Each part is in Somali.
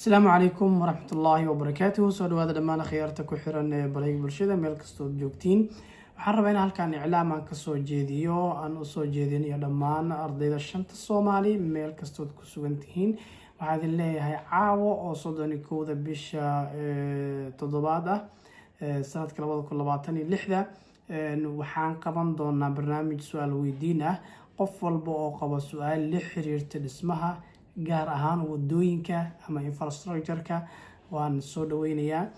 Asalaamu calaykum waraxmatullaahi wabarakaatuhu. Soo dhawaada dhammaan akhyaarta ku xiran ee balayga bulshada, meel kastood joogtiin. Waxaan rabaa in halkan iclaam aan kasoo jeediyo, aan usoo jeedinayo dhammaan ardayda shanta Soomaali meel kastood ku sugan tihiin. Waxaa idin leeyahay, caawo oo 31-da bisha toddobaad ah, sanadka 2026-da, waxaan qaban doonaa barnaamij su-aal weydiin ah. Qof walba oo qaba su-aal la xiriirta dhismaha, gaar ahaan wadooyinka ama infrastructure-ka, waan soo dhaweynayaa.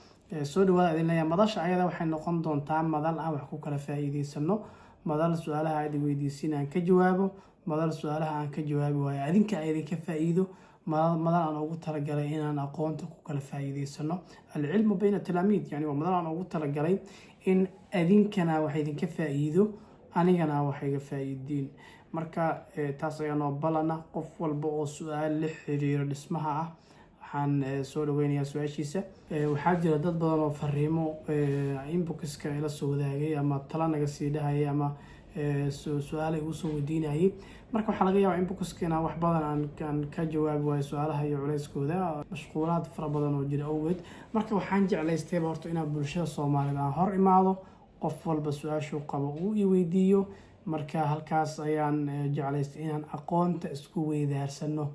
Soo dhawaada idin leeyahay. Madasha ayada waxay noqon doontaa madal aan wax ku kala faa'iideysano, madal su-aalaha aad weydiisin aan ka jawaabo, madal su-aalaha aan ka jawaabi waayo adinka idinka faa'iido, madal aan ugu talagalay inaan aqoonta ku kala faa'iideysano. العلم بين التلاميذ, yani waa madal aan ugu talagalay in adinkana wax idinka faa'iido, anigana wax iga faa'iidiin. Marka taas ayaa noo balana. Qof walba oo su-aal la xiriiro dhismaha ah, waxaan soo dhaweynayaa su-aashiisa. Waxaa jira dad badan oo fariimo inboxka ila soo wadaagay ama tala naga sii dhahayay ama su-aal igu soo weydiinayay. Marka waxaa laga yaabaa inboxka inaan wax badan aan ka jawaabi waayo, su-aalaha iyo culeyskooda, mashquulaad fara badan oo jira awgeed. Marka waxaan jeclaystayba horta inaan bulshada Soomaaliyeed aan hor imaado, qof walba su-aashuu qabo uu i weydiiyo. Marka halkaas ayaan jeclaystay inaan aqoonta isku weydaarsano.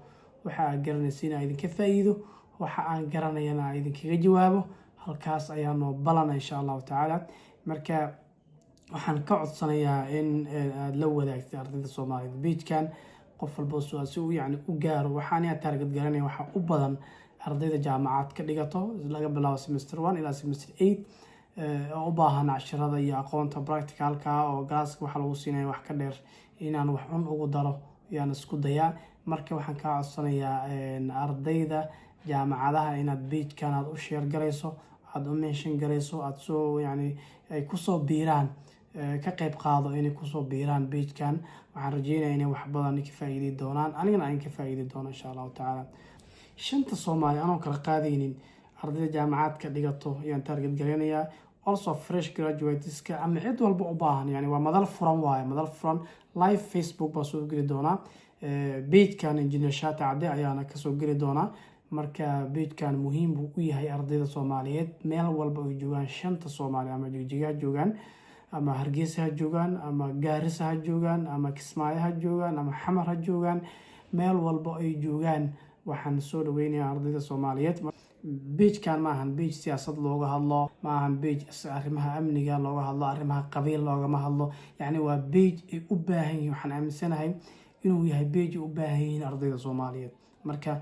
Waxa aad garanaysa inaan idinka faa'iido, waxa aan garanayana aan idinkaga jawaabo. Halkaas ayaa noo balana, insha Allahu tacaala. Marka waxaan ka codsanayaa in aada la wadaagtay ardayda Soomaaliyeed page-kan, qof walba su-aal si uu yani u gaaro. Waxaan yaa target garanaya waxaa u badan ardayda jaamacad ka dhigato, laga bilaabo semester 1 ilaa semester 8, oo u baahan cashirada iyo aqoonta practicalka oo class-ka waxaa lagu siinaya wax ka dheer inaan wax un ugu daro yaan isku dayaa. Marka waxaan kaa codsanayaa ardayda jaamacadaha inaad page-kan aad u share garayso, aada u mention garayso, aada soo yani ay kusoo biiraan, ka qeyb qaado inay kusoo biiraan page-kan. Waxaan rajeynaya inay wax badan ka faa'iidey doonaan, anigana aan ka faa'iidi doono, insha Allahu tacaala. Shanta Soomaali anoo kala qaadaynin, ardayda jaamacaadka dhigato ayaan target garaynayaa, also fresh graduateska ama cid walba u baahan. Yani waa madal furan waaye, madal furan. Live Facebook baa soo geli doonaa, page-kan Engineer Shati Cadde ayaana kasoo geli doonaa. Marka page-kan muhiim buu u yahay ardayda Soomaaliyeed meel walba ay joogaan, shanta Soomaali, ama Jigjiga ha joogaan, ama Hargeysa ha joogaan, ama Gaarisa ha joogaan, ama Kismaayo ha joogaan, ama Xamar ha joogaan, meel walba ay joogaan waxaan soo dhaweynayaa ardayda Soomaaliyeed. Page-kan ma ahan page siyaasad looga hadlo, ma ahan page arrimaha amniga looga hadlo, arrimaha qabiil loogama hadlo. Yacni waa page ay u baahan yihiin. Waxaan aaminsanahay inuu yahay page ay u baahan yihiin ardayda Soomaaliyeed. Marka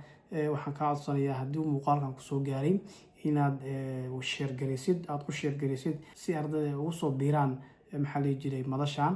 waxaan kaa codsanayaa, haddii muuqaalkan kusoo gaaray, inaad share garaysid, aada u share garaysid si ardayda ay ugu soo biiraan, maxaa lihi jiray, madashan.